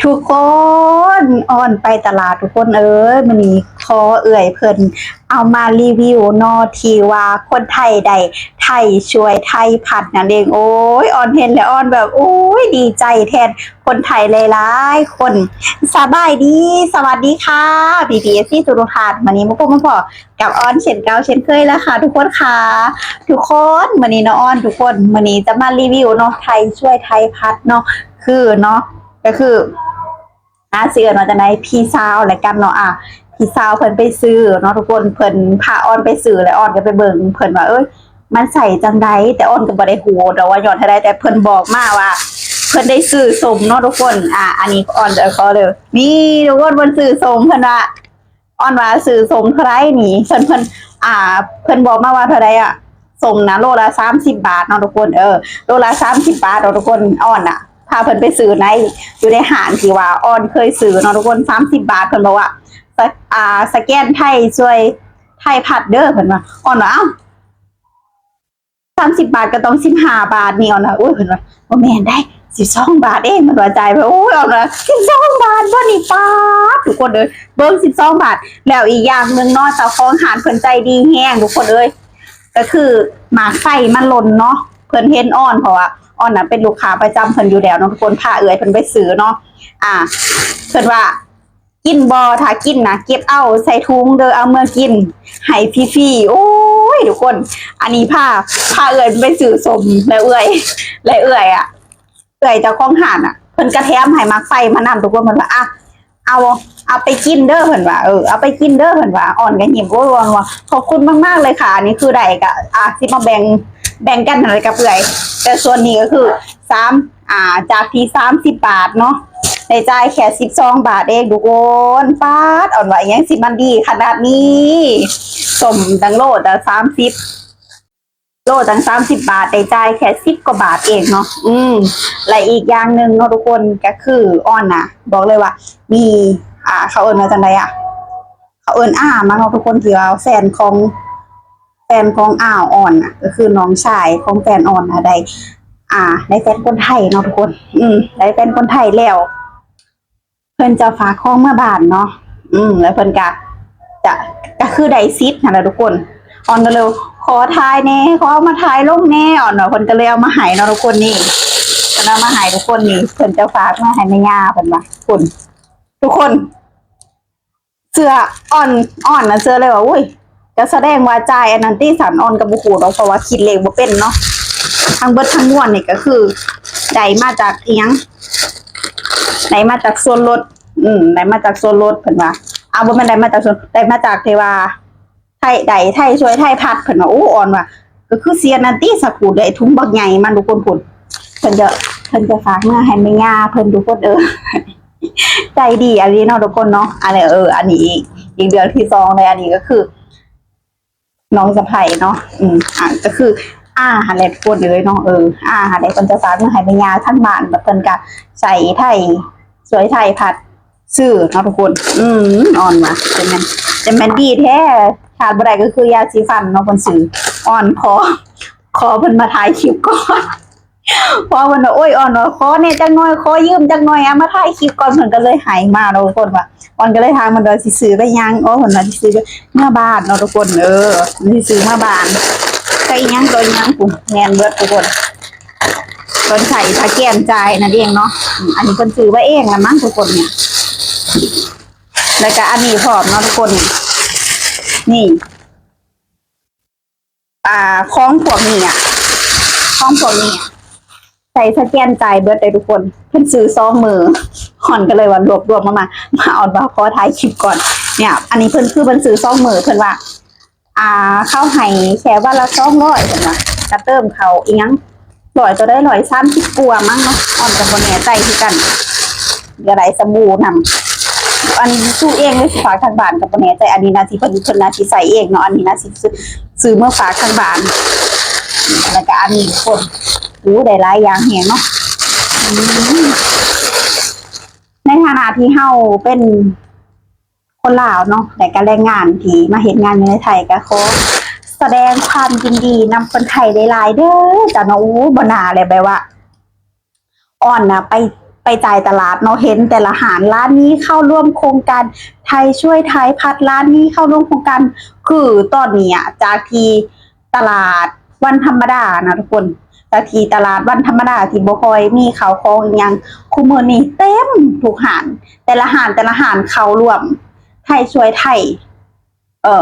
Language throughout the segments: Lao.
ທຸກຄົນ ອອນໄປຕະຫຼາດທຸກຄົນເອີຍ, ມື້ນີ້ຂໍເອື້ອຍເພິ່ນເອົາມາຣີວິວເນາະ ທີ່ວ່າຄົນໄທໄດ້ໄຖຊ່ວຍໄຖພັດນັ້ນເອງ. ໂອ້ຍ ອອນເຫັນແລ້ວອອນແບບ ໂອ້ຍ ດີໃຈແທນຄົນໄທຫຼາຍໆຄົນ. ສະບາຍດີ ສະຫວັດດີຄ່ະ ພີ່ໆ ເອັຟຊີ ທຸກໆທ່ານ. ມື້ນີ້ມາພົບມາພໍ້ ກັບອອນເຊັ່ນເກົ່າເຊັ່ນເຄີຍແລ້ວຄ່ະທຸກຄົນຄ່ະ. ທຸກຄົນ ມື້ນີ້ເນາະອອນ ທຸກຄົນ ມື້ນີ້ຈະມາຣີວິວເນາະ ໄຖຊ່ວຍໄຖພັດເນາະ ຄືເນາະ ກໍຄື ອາ ຊິເອີ້ນວ່າຈັ່ງໃດ ພີ່ສາວແລ້ວກັນເນາະ. ອາ ພີ່ສາວເພິ່ນໄປຊື້ເນາະທຸກຄົນ ເພິ່ນພາອອນໄປຊື້ ແລ້ວອອນກໍໄປເບິ່ງເພິ່ນວ່າ ເອີຍ ມັນໃຊ້ຈັ່ງໃດ ແຕ່ອອນກໍບໍ່ໄດ້ຮູ້ດອກວ່າຍ້ອນເທົ່າໃດ ແຕ່ເພິ່ນບອກມາວ່າເພິ່ນໄດ້ຊື້ສົ້ມເນາະທຸກຄົນ. ອາ ອັນນີ້ອອນເດີ ຂໍເດີ ນີ້ທຸກຄົນ ເພິ່ນຊື້ສົ້ມ ເພິ່ນວ່າ ອອນວ່າຊື້ສົ້ມເທົ່າໃດນີ້ ເພິ່ນ ເພິ່ນ ອ່າ ເພິ່ນບອກມາວ່າເທົ່າໃດອະ ສົ້ມນະໂລລະສາມສິບບາດເນາະທຸກຄົນ. ເອີ ໂລລະສາມສິບບາດເນາະທຸກຄົນ. ອອນນະພາເພິ່ນໄປຊື້ໃນ ຢູ່ໃນຮ້ານທີ່ວ່າອອນເຄີຍຊື້ເນາະທຸກຄົນ ສາມສິບບາດ. ເພິ່ນບອກວ່າ ສະ ອ່າ ສະແກນໄທຊ່ວຍໄທພັດເດີ ເພິ່ນວ່າ. ອອນວ່າ ເອົ້າ ສາມສິບບາດກໍຕ້ອງສິບຫ້າບາດນີ້ ອອນວ່າ ໂອ້ຍ ເພິ່ນວ່າ ບໍ່ແມ່ນໃດ໋ ສິບສອງບາດເອງ ເພິ່ນວ່າ ຈ່າຍໄປ. ໂອ້ຍ ອອນວ່າ ສິບສອງບາດບໍ່ນີ້ ປາດ ທຸກຄົນເອີຍ ເບິ່ງ ສິບສອງບາດ. ແລ້ວອີກຢ່າງໜຶ່ງເນາະ ເຈົ້າຂອງຮ້ານເພິ່ນໃຈດີແຮງທຸກຄົນເອີຍ ກໍຄືໝາກໄຟມັນຫຼົ່ນເນາະ ເພິ່ນເຫັນອອນ ເພາະວ່າອອນນະເປັນລູກຄ້າປະຈຳເພິ່ນຢູ່ແລ້ວເນາະທຸກຄົນ ພາເອື້ອຍເພິ່ນໄປຊື້ເນາະ. ອາ ເພິ່ນວ່າ ກິນບໍ່ ຖ້າກິນນະ ເກັບເອົາໃສ່ຖົງເດີ ເອົາເມືອກິນໃຫ້ຟຣີໆ. ໂອ້ຍ ທຸກຄົນ ອັນນີ້ພາ ພາເອື້ອຍໄປຊື້ສົ້ມ ແລ້ວເອື້ອຍ ແລ້ວເອື້ອຍອະ ເອື້ອຍເຈົ້າຂອງຮ້ານອະ ເພິ່ນກະແຖມໃຫ້ໝາກໄຟມານຳທຸກຄົນ. ເພິ່ນວ່າ ອະ ເອົາ ເອົາໄປກິນເດີ ເພິ່ນວ່າ ເອີ ເອົາໄປກິນເດີ ເພິ່ນວ່າ. ອອນກໍຍິ້ມ ໂອ້ຍ ອອນວ່າ ຂອບຄຸນມາກໆເລີຍຄ່ະ ອັນນີ້ຄືໄດ້ກະ ອາ ຊິມາແບ່ງ ແບ່ງກັນຫັ້ນແຫຼະກັບເອື້ອຍ. ແຕ່ສ່ວນນີ້ກໍຄື ສາມ ອ່າ ຈາກທີ່ສາມສິບບາດເນາະ ໄດ້ຈ່າຍແຄ່ສິບສອງບາດເອງທຸກຄົນ. ປາດ ອອນວ່າ ອີຫຍັງຊິມັນດີຂະໜາດນີ້ ສົ້ມຕັ້ງໂລຕັ້ງສາມສິບ ໂລຕັ້ງສາມສິບບາດ ໄດ້ຈ່າຍແຄ່ສິບກວ່າບາດເອງເນາະ. ອືມ ແລະ ອີກຢ່າງໜຶ່ງເນາະທຸກຄົນ ກໍຄືອອນນະ ບອກເລີຍວ່າມີ ອ່າ ເຂົາເອີ້ນວ່າຈັ່ງໃດອະ ເຂົາເອີ້ນອາມາເນາະທຸກຄົນ ທີ່ວ່າແຟນຂອງ ແຟນຂອງອາວອອນນະ ກໍຄືນ້ອງຊາຍຂອງແຟນອອນນະ ໄດ້ ອ່າ ໄດ້ແຟນຄົນໄທເນາະທຸກຄົນ. ອືມ ໄດ້ແຟນຄົນໄທແລ້ວ ເພິ່ນຈະຝາກຂອງເມືອບ້ານເນາະ. ອືມ ແລ້ວເພິ່ນກະ ຈະ ກະຄືໄດ້ສິດຫັ້ນລະທຸກຄົນ. ອອນກໍເລີຍຂໍຖ່າຍແດ່ ຂໍເອົາມາຖ່າຍລົງແດ່ ອອນວ່າ ເພິ່ນກໍເລີຍເອົາມາໃຫ້ເນາະທຸກຄົນ. ນີ້ ເພິ່ນເອົາມາໃຫ້ທຸກຄົນ ນີ້ ເພິ່ນຈະຝາກມາໃຫ້ແມ່ຍ່າ ເພິ່ນວ່າ. ພຸ້ນ ທຸກຄົນ ເຊື່ອ ອອນ ອອນນະເຊື່ອເລີຍວ່າ ໂອ້ຍ ກໍສະແດງວ່າຈ່າຍອັນນັ້ນຕິ ສັນ ອອນກໍບໍ່ຮູ້ດອກ ເພາະວ່າຄິດເລກບໍ່ເປັນເນາະ. ທັງເບິດທັງມວນນີ້ກໍຄືໄດ້ມາຈາກອີຫຍັງ ໄດ້ມາຈາກສ່ວນລົດ. ອືມ ໄດ້ມາຈາກສ່ວນລົດ ເພິ່ນວ່າ. ອາ ບໍ່ແມ່ນໄດ້ມາຈາກສ່ວນ ໄດ້ມາຈາກທີ່ວ່າ ໄທ ໄດ້ໄທຊ່ວຍໄທພັດ ເພິ່ນວ່າ. ໂອ້ ອອນວ່າ ກໍຄືຊິອັນນັ້ນຕິ ສາຄູ ໄດ້ຖົງບັກໃຫຍ່ມາທຸກຄົນ. ພຸ້ນ ເພິ່ນຈະ ເພິ່ນຈະຝາກເມືອໃຫ້ແມ່ຍ່າເພິ່ນທຸກຄົນເອີຍ. ໃຈດີອີ່ຫຼີເນາະທຸກຄົນເນາະ. ອັນນີ້ ເອີ ອັນນີ້ອີກ ອີກເລື່ອງທີສອງເລີຍ. ອັນນີ້ກໍຄືນ້ອງສະໃພ້ເນາະ. ອືມ ອ່າ ກໍຄືອາຫັ້ນແຫຼະທຸກຄົນເອີຍເນາະ. ເອີ ອາຫັ້ນແຫຼະ ເພິ່ນຈະຝາກເງິນໃຫ້ແມ່ຍ່າທາງບ້ານ ແລ້ວເພິ່ນກໍໃຊ້ໄທ ຊ່ວຍໄທພັດຊື້ເນາະທຸກຄົນ. ອືມ ອອນວ່າ ຈະແມ່ນ ຈະແມ່ນດີແທ້. ຂາດບໍ່ໄດ້ກໍຄືຢາສີຟັນເນາະ ເພິ່ນຊື້. ອອນຂໍ ຂໍເພິ່ນມາຖ່າຍຄລິບກ່ອນ. ພໍເພິ່ນວ່າ ໂອ້ຍ ອອນວ່າ ຂໍແດ່ຈັກໜ່ອຍ ຂໍຢືມຈັກໜ່ອຍ ເອົາມາຖ່າຍຄລິບກ່ອນ ເພິ່ນກໍເລີຍໃຫ້ມາເນາະທຸກຄົນ. ວ່າ ອອນກໍເລີຍຖາມເພິ່ນວ່າ ຊິຊື້ໄປຫຍັງ? ອໍ ເພິ່ນວ່າຊິຊື້ເມືອບ້ານເນາະທຸກຄົນ. ເອີ ຊິຊື້ເມືອບ້ານ ໃສ່ອີຫຍັງຕໍ່ອີຫຍັງ ພຸ້ນ ແມ່ນເບິດທຸກຄົນ. ເພິ່ນໃສ່ສະແກນຈ່າຍນັ້ນເອງເນາະ. ອືມ ອັນນີ້ເພິ່ນຊື້ໄວ້ເອງລະມັ້ງທຸກຄົນ. ນີ້ ແລ້ວກໍອັນນີ້ພ້ອມເນາະທຸກຄົນ. ນີ້ ອ່າ ຂອງພວກນີ້ອະ ຂອງພວກນີ້ອະ ໃສ່ສະແກນຈ່າຍເບິດເລີຍທຸກຄົນ. ເພິ່ນຊື້ສອງມື້ ອອນກໍເລີຍວ່າລວບລວມມາ ມາ ມາ ອອນວ່າຂໍຖ່າຍຄລິບກ່ອນ. ເນີ້ຍ ອັນນີ້ເພິ່ນ ຄືເພິ່ນຊື້ສອງມື້ ເພິ່ນວ່າ ອ່າ ເຂົາໃຫ້ແຄ່ວັນລະສອງຮ້ອຍ ເພິ່ນວ່າ ກະເຕີມເຂົ້າອີຫຍັງ ຮ້ອຍເທົ່າໃດ ຮ້ອຍສາມສິບກວ່າມັ້ງເນາະ. ອອນກໍບໍ່ແນ່ໃຈຄືກັນ ກໍໄດ້ສະບູນຳ. ອັນຊື້ເອງ ຫຼື ຊິຝາກທາງບ້ານກໍບໍ່ແນ່ໃຈ. ອັນນີ້ໜ້າຊິເພິ່ນ ເພິ່ນໜ້າຊິໃຊ້ເອງເນາະ. ອັນນີ້ໜ້າຊິຊື້ ຊື້ມາຝາກທາງບ້ານ. ແລ້ວກໍອັນນີ້ທຸກຄົນ ໂອ້ ໄດ້ຫຼາຍຢ່າງແຮງເນາະ. ອືມ ໃນຖານະທີ່ເຮົາເປັນ ຄົນລາວເນາະ ແລະກະແຮງງານທີ່ມາເຮັດງານຢູ່ໃນໄທ ກະຂໍສະແດງຄວາມຍິນດີນຳຄົນໄທຫຼາຍໆເດີຈ້າເນາະ. ໂອ້ ບໍ່ໜ້າແຫຼະ ແບບວ່າ ອອນນະໄປ ไปຈ່າຍຕະຫຼາດເນາະ ເຫັນແຕ່ລະຮ້ານ ຮ້ານນີ້ເຂົ້າຮ່ວມໂຄງການໄທຊ່ວຍໄທ ພັດ ຮ້ານນີ້ເຂົ້າຮ່ວມໂຄງການ ຄືຕອນນີ້ອະ ຈາກທີ່ຕະຫຼາດວັນທຳມະດານະທຸກຄົນ ຈາກທີ່ຕະຫຼາດວັນທຳມະດາທີ່ບໍ່ຄ່ອຍມີເຂົ້າຂອງອີ່ຫຍັງ ຄູ່ມື້ນີ້ເຕັມທຸກຮ້ານ ແຕ່ລະຮ້ານ ແຕ່ລະຮ້ານເຂົ້າຮ່ວມໄທຊ່ວຍໄທ. ເອີ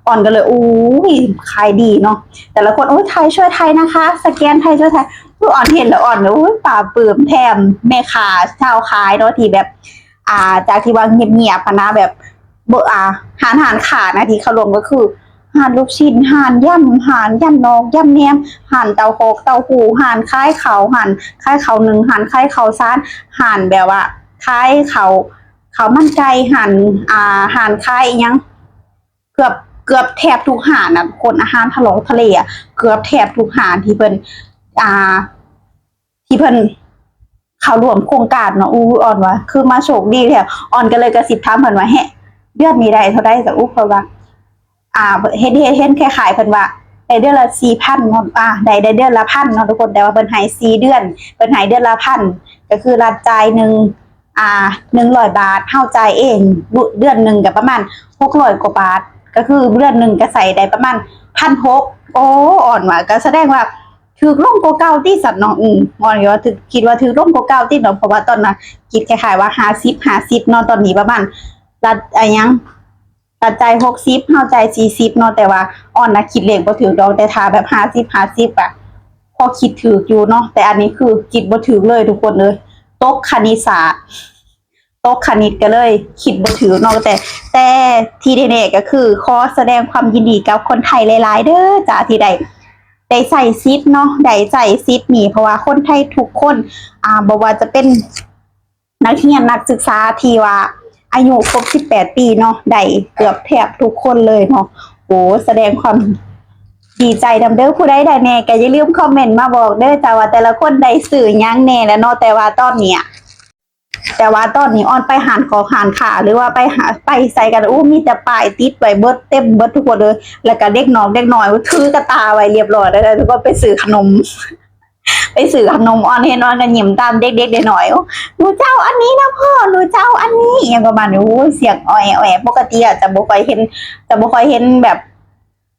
ອອນກໍເລີຍ ໂອ້ຍ ຂາຍດີເນາະ ແຕ່ລະຄົນ ໂອ້ຍ ໄທຊ່ວຍໄທນະຄະ ສະແກນໄທຊ່ວຍໄທ ຄືອອນເຫັນແລ້ວອອນ ໂອ້ຍ ປາບປຶ້ມ ແຖມແມ່ຄ້າຊາວຂາຍເນາະ ທີ່ແບບ ອ່າ ຈາກທີ່ວ່າງຽບໆຫັ້ນນະ ແບບ ບໍ່ ອ່າ ຮ້ານ ຮ້ານຄ້ານະ ທີ່ເຂົ້າຮ່ວມກໍຄື ຮ້ານລູກຊີ້ນ ຮ້ານຢຳ ຮ້ານຢຳນອກຢຳແໜມ ຮ້ານເຕົ້າຫອກເຕົ້າຫູ ຮ້ານຂາຍເຂົ້າ ຮ້ານຂາຍເຂົ້າໜຶ້ງ ຮ້ານຂາຍເຂົ້າສານ ຮ້ານແບບວ່າຂາຍເຂົ້າ ເຂົ້າມັນໄກ່ ຮ້ານ ອ່າ ຮ້ານຂາຍອີ່ຫຍັງ ເກືອບ ເກືອບແທບທຸກຮ້ານນະທຸກຄົນ ອາຫານທະເລ ທະເລອະ ເກືອບແທບທຸກຮ້ານທີ່ເພິ່ນ ອ່າ ທີ່ເພິ່ນເຂົ້າຮ່ວມໂຄງການເນາະ. ອູ້ ອອນວ່າຄືມາໂຊກດີແທ້ ອອນກໍເລີຍກະຊິບຖາມເພິ່ນວ່າ ເຮະ ເດືອນນີ້ໄດ້ເທົ່າໃດຊະ? ອູ້ ເພິ່ນວ່າ ອ່າ ເຫັນ ເຫັນ ເຫັນຄ້າຍໆເພິ່ນວ່າໄດ້ເດືອນລະສີ່ພັນເນາະ ອ່າ ໄດ້ ໄດ້ເດືອນລະພັນເນາະທຸກຄົນ ແຕ່ວ່າເພິ່ນໃຫ້ສີ່ເດືອນ ເພິ່ນໃຫ້ເດືອນລະພັນ ກໍຄືລັດຈ່າຍໜຶ່ງ ອ່າ ໜຶ່ງຮ້ອຍບາດ ເຮົາຈ່າຍເອງ ເດືອນໜຶ່ງກໍປະມານຫົກຮ້ອຍກວ່າບາດ ກໍຄືເດືອນໜຶ່ງກໍໃຊ້ໄດ້ປະມານພັນຫົກ. ໂອ້ ອອນວ່າ ກໍສະແດງວ່າຖືກລົງກວ່າເກົ່າຕິຊັ້ນເນາະ. ອື ອອນວ່າຖືກ ຄິດວ່າຖືກລົງກວ່າເກົ່າຕິເນາະ ເພາະວ່າຕອນນັ້ນຄິດຄ້າຍໆວ່າຫ້າສິບ ຫ້າສິບເນາະ ຕອນນີ້ປະມານລັດ ອາ ຫຍັງ ຕັດຈ່າຍຫົກສິບ ເຮົາຈ່າຍສີ່ສິບເນາະ ແຕ່ວ່າອອນນະຄິດເລກບໍ່ຖືກດອກ ແຕ່ຖ້າແບບຫ້າສິບ ຫ້າສິບອະ ພໍຄິດຖືກຢູ່ເນາະ ແຕ່ອັນນີ້ຄືຄິດບໍ່ຖືກເລີຍທຸກຄົນເອີຍ ຕົກຄະນິດສາດ ຕົກຄະນິດກໍເລີຍຄິດບໍ່ຖືກເນາະ. ແຕ່ ແຕ່ທີ່ແນ່ໆກໍຄືຂໍສະແດງຄວາມຍິນດີກັບຄົນໄທຫຼາຍໆເດີຈ້າ ທີ່ໄດ້ ໄດ້ໃຊ້ສິດເນາະ ໄດ້ໃຊ້ສິດນີ້ ເພາະວ່າຄົນໄທທຸກຄົນ ອ່າ ບໍ່ວ່າຈະເປັນ ນັກຮຽນນັກສຶກສາທີ່ວ່າອາຍຸຄົບສິບແປດປີເນາະ ໄດ້ເກືອບແທບທຸກຄົນເລີຍເນາະ. ໂອ້ ສະແດງຄວາມດີໃຈນຳເດີ ຜູ້ໃດໄດ້ແດ່ກໍຢ່າລືມຄອມເມັນມາບອກເດີຈ້າ ວ່າແຕ່ລະຄົນໄດ້ຊື້ຫຍັງແດ່ແລ້ວເນາະ. ແຕ່ວ່າຕອນນີ້ ແຕ່ວ່າຕອນນີ້ອອນໄປຮ້ານຂອງຮ້ານຄ້າ ຫຼືວ່າໄປຫາ ໄປໃສກໍ ໂອ້ ມີແຕ່ປ້າຍຕິດໄວ້ເບິດ ເຕັມເບິດທຸກຄົນເລີຍ ແລ້ວກໍເດັກນ້ອງເດັກນ້ອຍຖືກະຕ່າໄວ້ລຽບຮ້ອຍແລ້ວ ແລ້ວກໍໄປຊື້ຂະໜົມ ໄປຊື້ຂະໜົມ ອອນເຫັນອອນກໍຍິ້ມຕາມເດັກໆນ້ອຍໆ ໂອ້ ໜູຈະເອົາອັນນີ້ນະພໍ່ ໜູຈະເອົາອັນນີ້ ອີ່ຫຍັງປະມານນີ້. ໂອ້ຍ ສຽງອອແອ ອອແອ ປົກກະຕິອະຈະບໍ່ຄ່ອຍເຫັນ ຈະບໍ່ຄ່ອຍເຫັນແບບ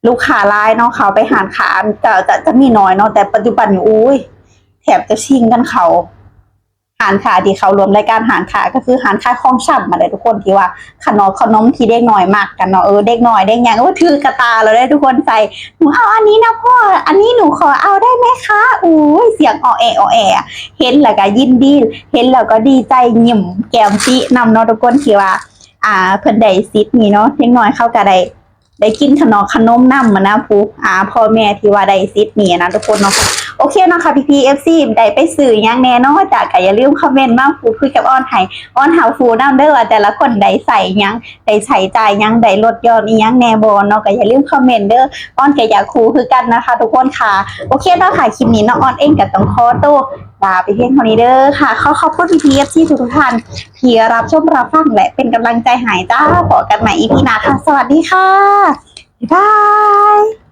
ລູກຄ້າຫຼາຍເນາະ ເຂົ້າໄປຮ້ານຄ້າ ຈະ ຈະ ຈະມີໜ້ອຍເນາະ ແຕ່ປັດຈຸບັນນີ້ ໂອ້ຍ ແທບຈະຊິງກັນເຂົ້າ. ຮ້ານຄ້າທີ່ເຂົ້າຮ່ວມລາຍການຮ້ານຄ້າ ກໍຄືຮ້ານຂາຍຂອງຊຳຫັ້ນແຫຼະທຸກຄົນ ທີ່ວ່າຂະໜອກຂະໜົມທີ່ເດັກນ້ອຍມັກກັນເນາະ ເອີ ເດັກນ້ອຍເດັກຫຍັງ ໂອ້ ຖືກະຕ່າແລ້ວເດ້ທຸກຄົນ ໃສ່ ໜູເອົາອັນນີ້ນະພໍ່ ອັນນີ້ໜູຂໍເອົາໄດ້ໄໝຄະ. ໂອ້ຍ ສຽງອອແອ ອອແອ ເຫັນແລ້ວກໍຍິນດີ ເຫັນແລ້ວກໍດີໃຈ ຍິ້ມແກ້ມປິນຳເນາະທຸກຄົນ ທີ່ວ່າ ອ່າ ເພິ່ນໄດ້ສິດນີ້ເນາະ ເດັກນ້ອຍເຂົາກໍໄດ້ ໄດ້ກິນຂະໜອກຂະໜົມນຳຫັ້ນນະ ຜູ້ ອ່າ ພໍ່ແມ່ທີ່ວ່າໄດ້ສິດນີ້ນະທຸກຄົນເນາະ. ໂອເຄເນາະຄ່ະ ພີ່ໆ ເອັຟຊີ ໄດ້ໄປຊື້ຫຍັງແດ່ເນາະ ຈະກໍຢ່າລືມຄອມເມັນມາພູດຄຸຍກັບອອນ ໃຫ້ອອນຮັບຮູ້ນຳເດີ ວ່າແຕ່ລະຄົນໄດ້ໃຊ້ຫຍັງ ໄດ້ໃຊ້ຈ່າຍຫຍັງ ໄດ້ລົດຢ່ອນອີ່ຫຍັງແດ່ບໍ່ເນາະ ກໍຢ່າລືມຄອມເມັນເດີ ອອນກໍຢາກຮູ້ຄືກັນນະຄະທຸກຄົນຄ່ະ. ໂອເຄເນາະຄ່ະ ຄລິບນີ້ນ້ອງອອນເອງກໍຕ້ອງຂໍໂຕ ລາໄປພຽງເທົ່ານີ້ເດີຄ່ະ. ຂໍຂອບຄຸນພີ່ໆ ເອັຟຊີ ທຸກໆທ່ານທີ່ຮັບຊົມຮັບຟັງ ແລະ ເປັນກຳລັງໃຈໃຫ້ຈ້າ. ພໍ້ກັນໃໝ່ ອີ ພີ ໜ້າຄ່ະ. ສະຫວັດດີຄ່ະ. ບາຍບາຍ.